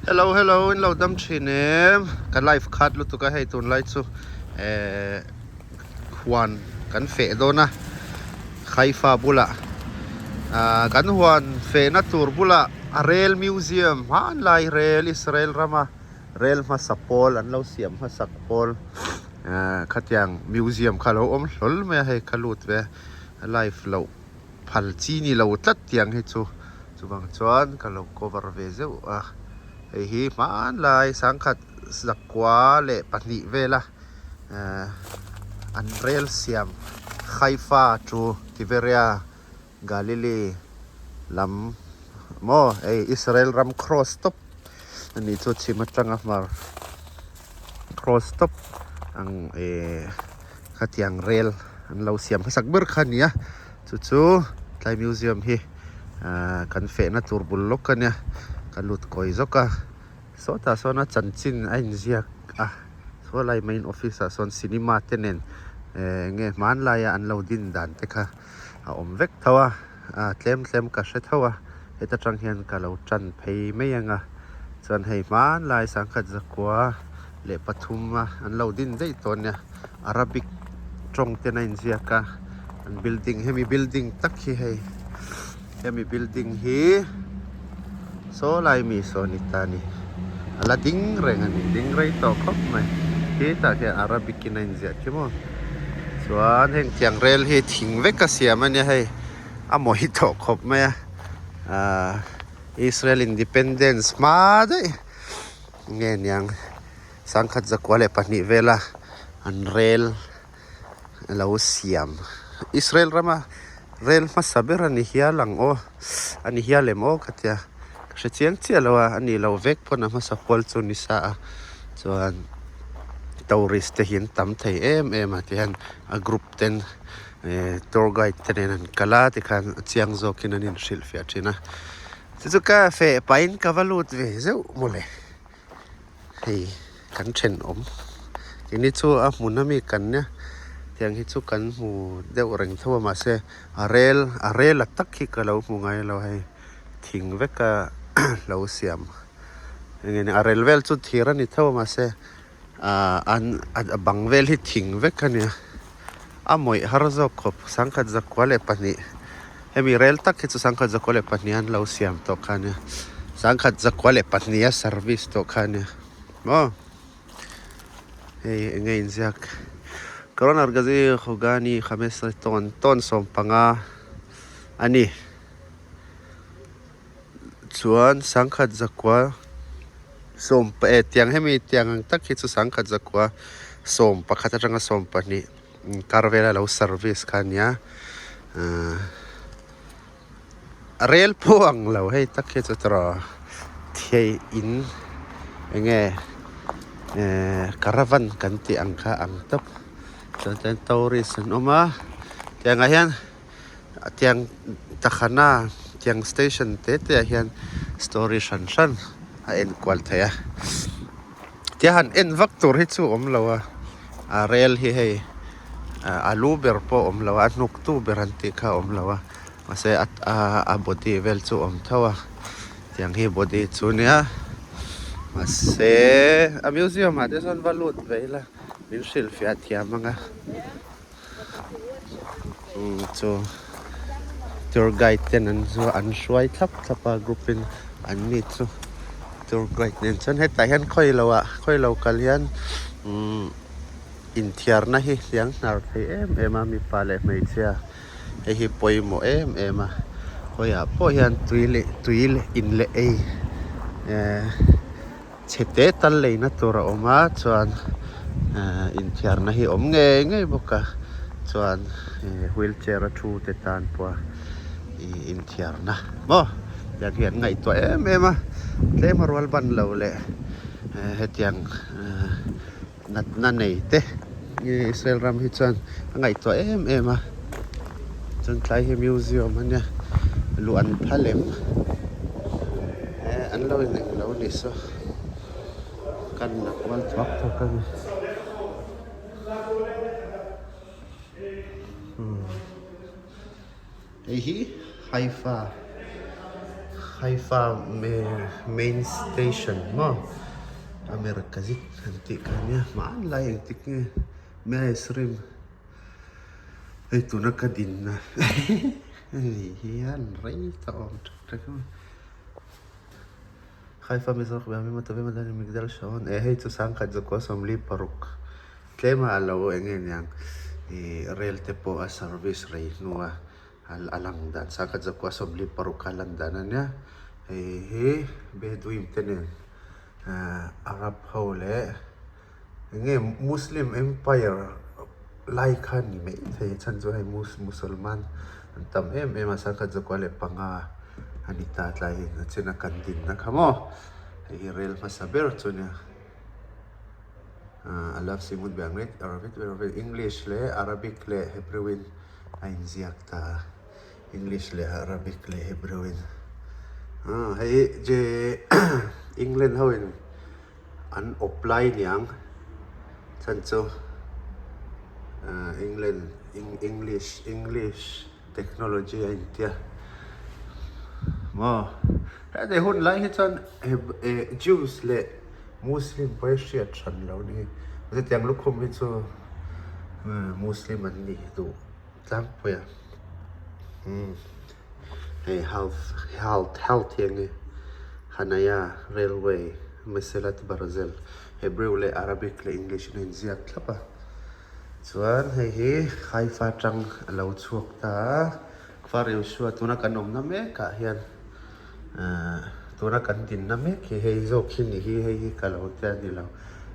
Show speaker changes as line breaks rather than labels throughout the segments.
Hello hello in lo dam thin em ka live khat lutuk a hei tunlai chu eh huan kan feh dawn a Haifa bulah ah kan huan fehna tur bulah a rail museum hmanlai rail Israel rama rail hmasa pawl an lo siam hmasak pawl ah khatiang museum kha a lo awm hlawl mai a hei ka lut ve a live loh. Phal chi ni lo tlat tiang hi chu chuvang chuan ka lo cover ve zeuh a, hei hi hmanlai sangkhat zakua leh pahnih vela ehh an rel siam Haifa to Tiberia Galilee lam maw hei Israel ram cross tawp a nih chu chhim atanga hmar cross tawp ang ehh. Khatiang rel an lo siam hmasak ber kha a ni a, chu chu tlai museum hi ahh kan fehna tur bul lawk a nia, ka lut kawi zawk a, sawtah sawn a chanchin a inziak a, saw lai main office ah sawn cinema te nen ehh eng nge hmanlaia an lo din dan te kha a awm vek tho a, ah tlem tlem ka hre tho a, heta tang hian ka lo tan phei mai ang a, chuan hei hmanlai sangkhat zakua. leh pathum a an lo din daih tawh ania arabic tawng ten a inziak a an building hemi building tak hi hei hemi building hi saw lai mi saw ni ta ni a la ding reng a ni ding rei tawh khawp mai hetah hian arabic in a inziah khi maw chuan heng tiang rel hi thing vek a siam ania hei a mawi tawh khawp mai a ahh Israel independence hma daih. Nge niang sangkhat zakua leh pahnih vela an rel a lo siam Israel rama rel hmasa ber a ni hial ang aw a ni hial em aw ka tia ka hre chiang chiah lo a a nih loh vek pawn a hmasa kual chu ni sa a chuan tourist te hi an tam thei em em a tihian a group ten eh tour guide te nen an kal a tikhan a chiang zawkin an inhrilhfiah thin a. Chu chu ka feh pahin ka va lut ve zeuh mawle hei kan thenawm keini chu a hmun ami kan nia tiang hi chu kan hmu deuh reng tho a mahse a rel a rel a tak hi ka lo hmu ngai lo hei thing veka lo siam eng nge ni a rel vel chu thir a ni tho a mahse ah an a bang vel hi thing vek a nia. A mawih har zawk khawp sangkhat zakua leh pahnih hemi rel tak hi chu sangkhat zakua leh pahnih an lo siam tawh kha ania sangkhat zakua leh pahnih a service tawh kha ania maw hei eng nge inziak Karon Argazi Khogani Khamesra tawn tawn sawmpanga a ni chuan sangkhat zakua sawm eh tiang hemi tiang ang tak hi chu sangkhat zakua sawm pakhat atanga sawm pahnih kar vela lo service kha a nia ahh rel pawh ang lo hei tak hi chu tawrh thei in eng nge ehh caravan kan tih ang kha ang tawp chuan chuan tourist an awm a tiangah hian. Tiang takhana tiang station te te ah hian story hran hran a en kual theih a tia han en vak tur hi chu a awm lo a a rel hi hei a lu ber pawh a awm lo a a hnuk tu ber an tih kha a awm lo a mahse a body vel chu a awm tho a tiang hi body chu nia mahse a museum ah te chuan va lut ve ila min hrilhfiah thiam ang a. Chu tour guide ten an zu an hruai thlap thlap a group in an ni chu tour guide nen chuan hetah hian khawi lo ah khawi lo kal hian umm inthiarna hi hliang hnar thei em em a mipa leh hmeichhia hei hi pawimawh em em a khawiah pawh hian tui leh tui leh in leh ei ehh. Chhe te tal leina tur a awm a chuan ehh inthiarna hi a awm ngei ngei bawk a chuan ehh wheelchair a thu te tan pawha ih inthiarna maw tiang hi an ngaihtuah em em a tlem a rual ban lo leh ehh hetiang ehh natna nei te Israel ram hi chuan a ngaihtuah em em a chuan tlai hi museum a nia luh an phal em eh an lo in englo a nih saw kan la kual thuak thuak a ni hei hi Haifa. Haifa main station maw America zit an tih kha ania hmanlai engtik nge Mea Esrim hei tuna ka dinna ani hian rei ta awm ṭek ṭek a. Haifa Mizrahi Migdal Shaon eh hei chu sangkhat zakua 46 tlema a lo eng nge niang ih rel te pawh a service rei hnua a lang dan sangkhat zakua 46 kha a lan dan a nia hei hi Bedouin te nen ahh Arab ho leh eng nge Muslim empire lai kha ni mai thei a chhan chu hei Musalman an tam em em a sangkhat 95 a ni ta tlai a china kan dinna kha maw hei hi rel hmasa ber chu a nia. A love Simut Bangrit, Arabic, Arabic, English leh Arabic leh Hebrew in a inziak ta a, English leh Arabic leh Hebrew in. Ah hei hi J England ho in an awp lai niang chhan chu ah England English English technology a intia maw heti hun lai hi chuan Jews leh Muslim pawh hi hriat hran lo a ni hetiang lukhum hi chu Muslim an nih duh tlangpui a umm hei health health health hi eng nge Hanaya railway Mesilat Barzel Hebrew leh Arabic leh English in a inziak thlap a. Chuan hei hi Haifa tang a lo chhuak ta a, Kfar Yoshua tuna kan awmna mekah hian ahh tuna kan dinna mek hi hei zawk hi ni hi hei hi ka lo tia ni lo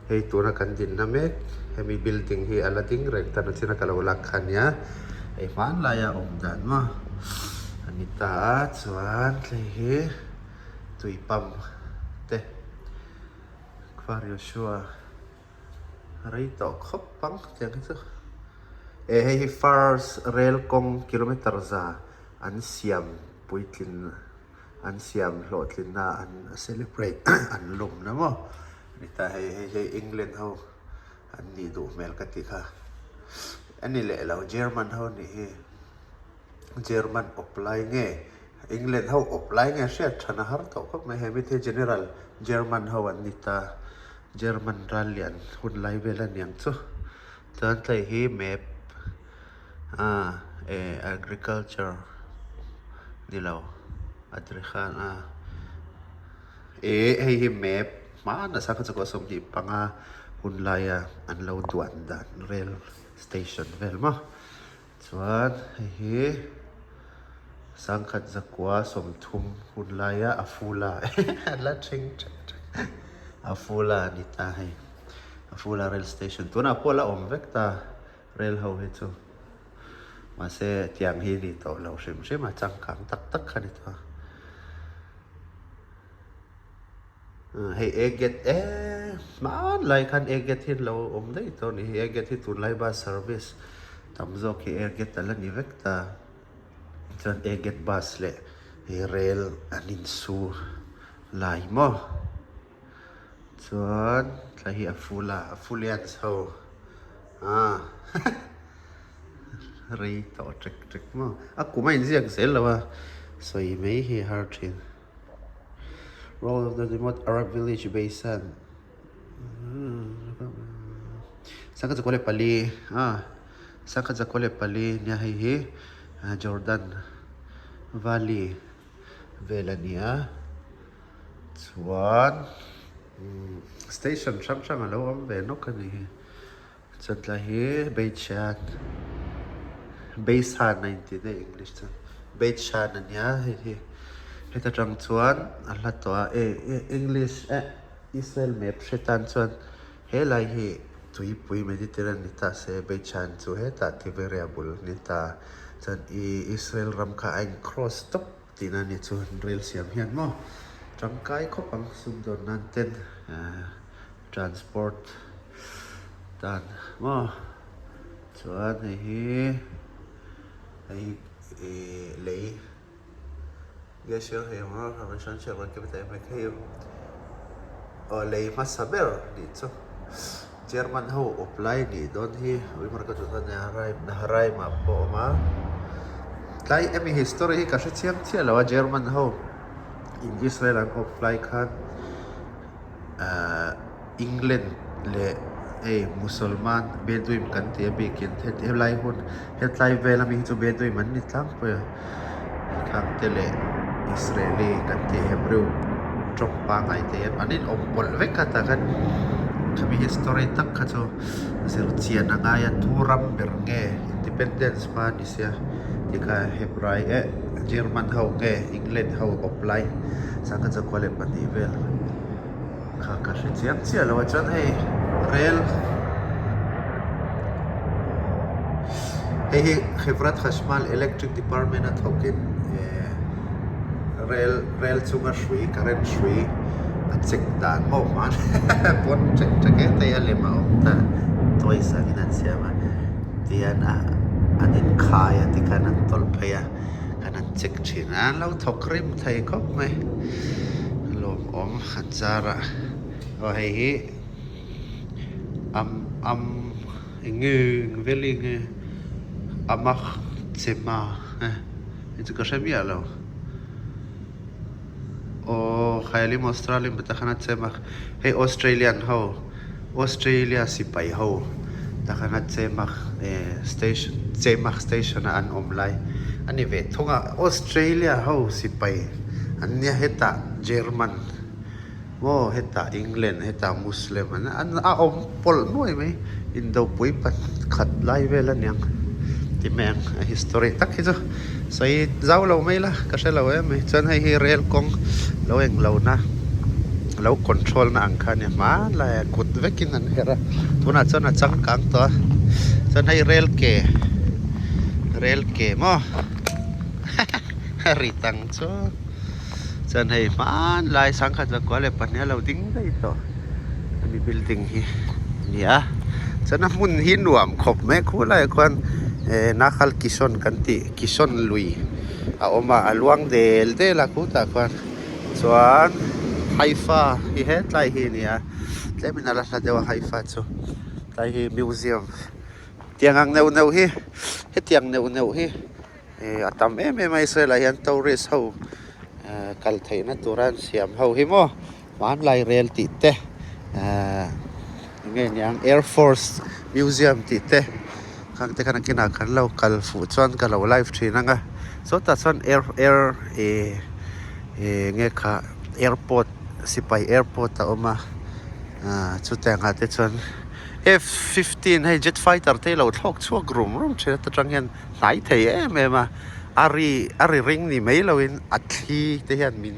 hei tuna kan dinna mek hemi building hi a la ding reng ta nachina ka lo lak kha nia hei hmanlaia awm dan maw a ni ta a chuan hei hi tui pump te Kfar Yoshua. Rei tawh khawp ang tiang hi chu. Eh hei hi first rail kawng kilometer za an siam puitlin an siam hlawhtlinna an celebrate an lawmna maw ni ta hei hei hei England ho an nih duh hmel ka ti kha a ni leh lo German ho nih hi German awp lai nge England ho awp lai nge hriat than a har tawh khawp mai he mite General German ho an ni ta German ral lian hun lai vel a niang chu chuan tlai hi map ah eh agriculture ni lo a tir khan a eh hei hi map hmanah sangha chakawh 25 hun laia an lo duan dan rail station vel maw. Chuan hei hi 1930 hun laia a fula a la thleng thleng thleng a fula a ni ta hei a fula rail station tunah pawh a la awm vek ta rail ho hi chu mahse tiang hi a ni tawh lo hrim hrim a changkang tak tak kha a ni tawh a. Hei Agate e hmanlai khan Agate hi an lo awm daih tawh a ni hi Agate hi tunlai bus service tam zawk hi Agate a la ni vek ta chuan Agate bus leh hei rel an insu lai maw chuan tlai hi a full a a full hian chho ah rei tawh ṭek ṭek maw a kum a inziak zel lo a sawi mai hi a har ṭhin. Role of the remote Arab village Beisan 1904 ah 1904 nia hei hi Jordan Valley vel a ni a chuan station hrang hrang a lo awm ve nawk a ni hi chuan tlai hi Beisan Beisan a inti daih English chuan Beisan a nia hei hi heta tang chuan a hla tawh a eh English eh Israel map hre tan chuan helai hi tuipui Mediterranean ni ta se Beisan chu hetah Tiberia bul a ni ta chuan ih Israel ram kha a in cross tawp tihna a ni chuan rel siam hian maw tangkai khawp ang sumdawn nan ten ah transport tan maw chuan hei hi hei ih lei aw lei hmasa ber nih chu German ho awp lai nih dawn hi Naharaim ah pawh a awm a tlai hemi history hi ka hre chiang chiah lo a German ho. In Israel an awp lai khan ahh England leh hei Musalman Bedouin kan tih a bikin helai hun hetlai vel ami hi chu Bedouin an ni tlangpui a khangte leh Israeli kan tih Hebrew tawng pangngai te hian an inawm pawlh vek a tah khan khami history tak kha chu zir chian a ngai a tu ram ber nge independence hma ni sia tikha Hebrai eh German ho nge England ho awp lai sangha chakua leh pahnih vel kha ka hre chiang chiah lo a chuan hei rel hei hi Khevrat Hashmal electric department a thawk in eh rel rel chunga hrui current hrui a check dan maw hman pawn ṭek ṭek e tei a lem a awm ta toys angin an siam a tihian a an inkhai a tikhan an tawlh phei a kan han check thin a an lo thawk rim thei khawp mai lawmawm an zar a aw hei hi am am eng nge eng veli nge amah chema hei chu ka hre miah lo aw Khailim Australian takhan a chem a hei Australian ho Australia sipai ho takhan a chem a eh station chem a station a an awm lai a ni ve thung a Australia ho sipai an nia hetah German maw hetah England hetah Muslim an an a awm pawlh nuai mai indopui pakhat lai vel a niang ti mai ang a history tak hi chu sawi zau lo mai la ka hre lo em mai chuan hei hi rail kawng lo eng lo na lo control na ang kha a nia hmanlai ah kut vekin an herh a tunah chuan a changkang tawh a chuan hei rail ke rail ke maw a ri tang chu chuan hei hmanlai sangkhat zakua leh pahnih a lo ding daih tawh hemi building hi a ni a chuan a hmun hi nuam khawp mai khulaiah khuan eh Nakhal Kishon kan tih Kishon lui a awm a a luang del del a khutah khuan chuan Haifa hi hetlai hi a ni a tlemin a la hla deuh a Haifa chu tlai hi museum tiang ang neuh neuh hi hetiang neuh neuh hi. Ih a tam em em a Israel ah hian tourist ho eh kal theihna tura an siam ho hi maw hmanlai rel tih te eh eng nge niang air force museum tih te khang te khan a kinah kan lo kal fuh chuan ka lo live thin ang a sawtah chuan air air ih ih eng nge kha airport sipai airport a awm a ah chutiang ah te chuan F-15 hei jet fighter te hi lo thlawk chhuak rum rum thin a ta tang hian. hnai thei em em a a ri a ri ring ni mai loin a thli te hian min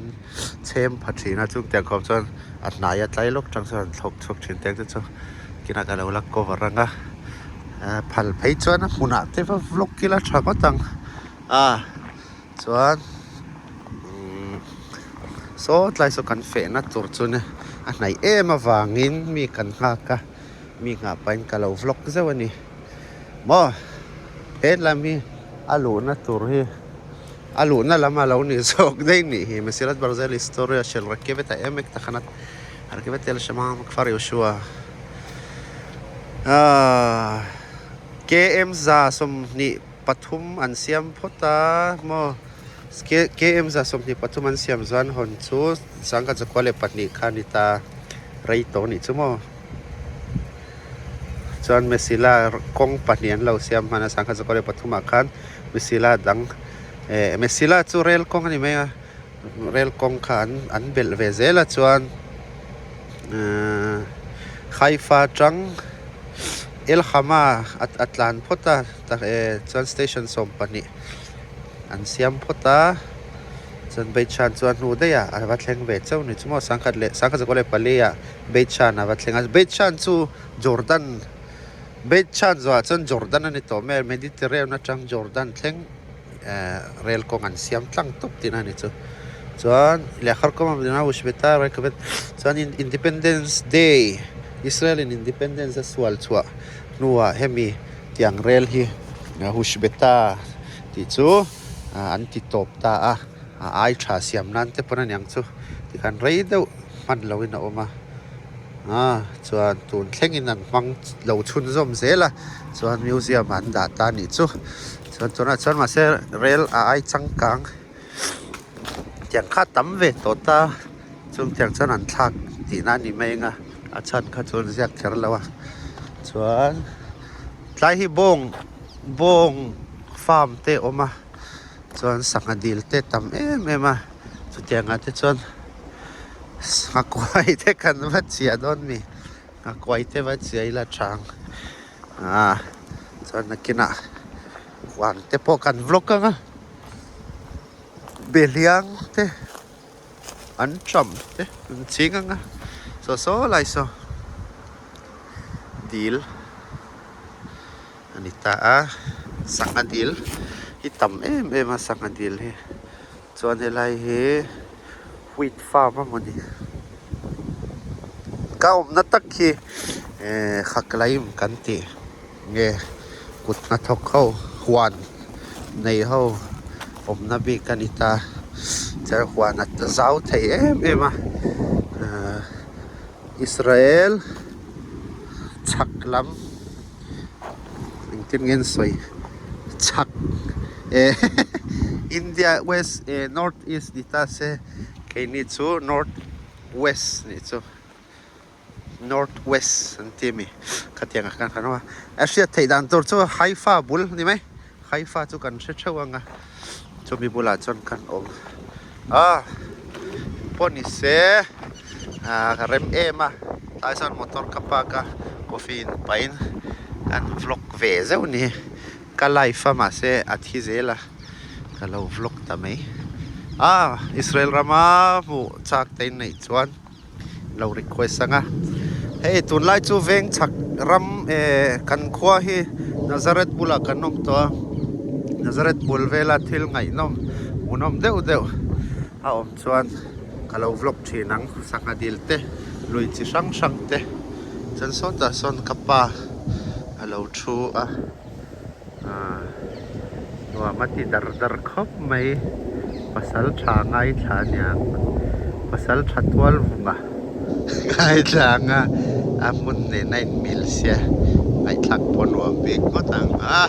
chhem pha thin a chung tiang khawp chuan a hnai a tlai lawk tang chuan an thlawk chhuak thin te ang te chu kinah ka lo la cover ang a phal phei chuan a hmunah te va vlog ila tha ngawt ang a chuan saw tlai saw kan fehna tur chu nia a hnaih em avangin mi kan nghak a mi nghah pahin ka lo vlog zeuh a ni. Maw he lam hi a luhna tur hi a luhna lam a lo ni zawk daih nih hi Mesilat Barzel Historia Shel Rakevet Haemek Tachanat Rakevet Tel Shema Kfar Yoshua ahh KM za 23 an siam phawt a maw KM za 23 an siam chuan hawn chu sangkhat zakua leh pahnih kha a ni ta rei tawh a nih chu maw. Chuan Mesila kawng pahnih an lo siam hman a sangha zakua leh pathumah khan Mesila dang eh Mesila chu rel kawng a ni mai a rel kawng kha an an belh ve zel a chuan ehh Haifa tang Elhama a tlan phawt a tak eh chuan station 12 an siam phawt a chuan Beichhan chuan hnu daih ah a va thleng ve chauh a ni chu maw sangkhat leh sangha zakua leh pali ah. Beit Shan a va thleng a, Beit Shan chu Jordan Beit Shan zawhah chuan Jordan a ni tawh mai a, Mediterranean atang Jordan thleng eh rel kawng an siam tlang tawp tihna a ni chu. Chuan Lehkha kawng a awm Ushbeta Rekabet chuan Independence Day Israel in Independence a sual chhuah hnuah hemi tiang rel hi Hushbeta tih chu an ti tawp ta a, a ai tha siam nan te pawn a niang chu tikhan rei deuh. hman lo in a awm a ah chuan tun thleng in an hmang lo chhunzawm zel a chuan museum ah an dah ta a nih chu chuan tunah chuan mahse rel a ai changkang. Tiang kha tam ve tawh ta chung tiang chuan an thlak tihna a ni mai ang a a chhan kha chu an ziak kher lo a chuan tlai hi bawng bawng farm te a awm a chuan sangha dil te tam em em a chutiang ah te chuan sangha kuai te kan va chiah dawn mi nghakuai te va chiah ila chang ah chuan nakinah huan te pawh kan vlog ang a behliang te an ṭam te an ching ang a saw saw lai saw dil a ni ta a sangha dil hi tam em em a sangha dil hi chuan helai hi wheat farm a maw ni ka awmna tak hi ehh khaklaim kan tih nge kut hnathawk ho huan nei ho awmna bik a ni ta chuan huan a zau thei em em a ahh Israel chhak lam engtin nge an sawi chhak eh India west eh north east ni ta se keini chu north west nih chu. North West an ti a mi khatiang ah khan kan awm a a hriat theih dan tur chu Haifa bul a ni mai Haifa chu kan hre theuh ang a chumi bulah chuan kan awm a pawh ni se ah ka rem em a tlai sawn motor ka park a coffee in pahin kan vlog ve zeuh a ni ka life a mahse a thi zel a ka lo vlog ta mai a Israel rama hmuh chak te in neih chuan. lo request ang a hei tunlai chu veng chhak ram eh kan khua hi Nazareth bulah kan awm tawh a Nazareth bul vela thil ngaihnawm hmuhnawm deuh deuh a awm chuan ka lo vlog thin ang sangha dil te lui chi hrang hrang te chuan sawtah sawn ka pa a lo thu a ah nuam a ti dar dar khawp mai pasal tha ngaithla aniang pasal tha tual vunga ngaithla ang a a hmun nen a inmil sia ngaihthlak pawh nuam bik ngawt ang a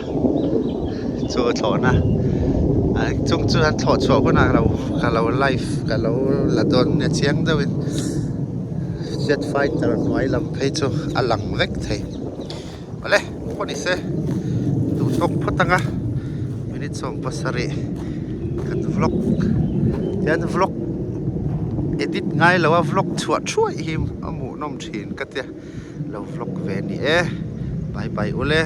chu thlawhna chung chu an thlawh chhuah hunah ka lo ka lo live ka lo la dawn nia chiang deuhin jet fighter hnuai lam phei chu a lang vek thei. Awle pawh ni se duhthawk phawt ang a minute 17 kan vlog tian vlog edit ngai lo a vlog chhuah thuai hi a hmuhnawm thin ka tia lo vlog ve a ni e bye bye ule.